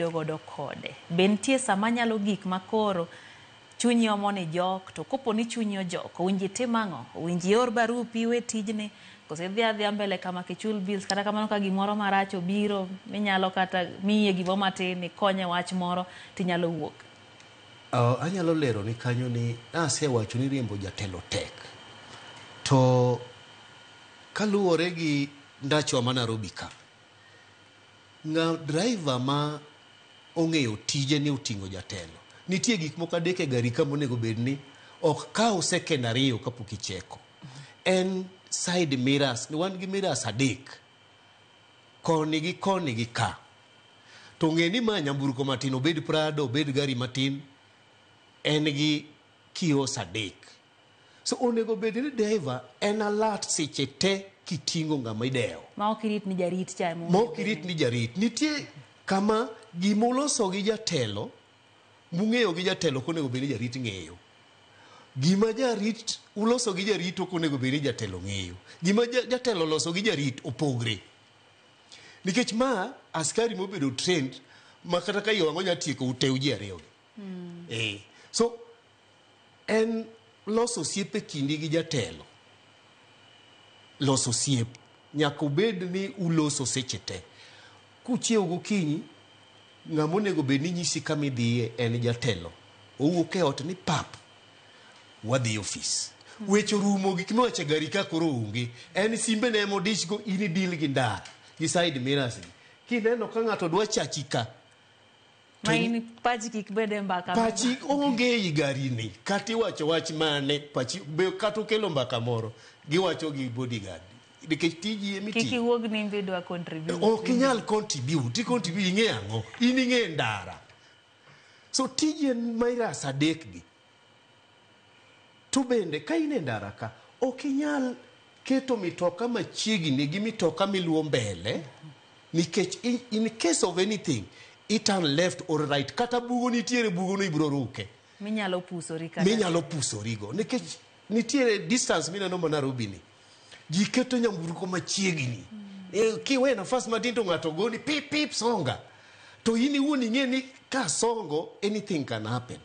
mibedo godo kode? Be nitie sama nyalo gik ma koro chunyi omo ni jok, to kopo ni chunyi ojok, owinjo itim ang'o? Owinjo ior barupi iwe tijni, koso idhi adhiya mbele kama kichul bills, kata kamano ka gimoro marach obiro minyalo kata miye gimoro matin ikonye wach moro tinyalo wuok. Anyalo lero ni kanyo ni nasewacho ni riembo jatelo tek. To kaluwore gi ndachwa ma Nairobi ka, ng'a driver ma ong'eyo tije ni oting'o jatelo. Nitie gik moko adek e gari ka monego bed ni ok kaw second 2 kapok icheko. En side mirrors, wan gi mirrors 3 koni gi koni gi ka. To ng'e ni ma nyamburko matin, obed Prado, obed gari matin, en gi kios 3. So onego bed ni driver en alert seche te kiting'o ng'ama idewo. Ma ok irit ni jarit cha ema Ma ok irit ni jarit. Nitie kama gimoloso gi jatelo, mung'eyo gi jatelo ok onego bed ni jarit ng'eyo. Gima jarit uloso gi jarit ok onego bed ni jatelo ng'eyo. Gima jatelo oloso gi jarit opogre. Nikech ma askari mobedo trained ma kata ka iye wang' onya tieko uteu ji 2 gi. So en loso osiep e kindi gi jatelo. Loso osiep nyaka obed ni uloso seche te. Kuchiew gokinyi, ng'ama onego bed ni nyisi kama idhiye en jatelo. Owuok e ot ni pap, wadhi ofis. Weche orumo, gik miwacho e gari ka koro onge. En simbe ne ema odich go, in idil gi ndara, gi side mirrors gi. Kineno ka ng'ato dwa chachi ka, Ma in pachi kik bed e mbaka. Pachi onge ei gari ni, kata iwacho wach mane, pachi be kata okelo mbaka moro, giwacho gi bodyguard. Nikech tiji ema Kik itiyo. iwuog ni imbe idwa contribute. Ok inyal contribute, i contribute ing'e ang'o? In ing'e ndara. So tiji en mirrors 3 gi. To bende ka in e ndara ka, ok inyal keto mitoka machiegni gi mitoka miluwo mbele, nikech in case of anything, i turn left or right, kata bugo nitiere, bugo no ibiro ruke. Minyalo pusori kata. Minyalo pusorigo. Nikech nitiere distance mineno ma Nairobi ni. Ji keto nyamburko machiegni. Kiwe nafas matin to ng'ato goni pip pip songa. To in iwuon ing'e ni ka songo anything can happen.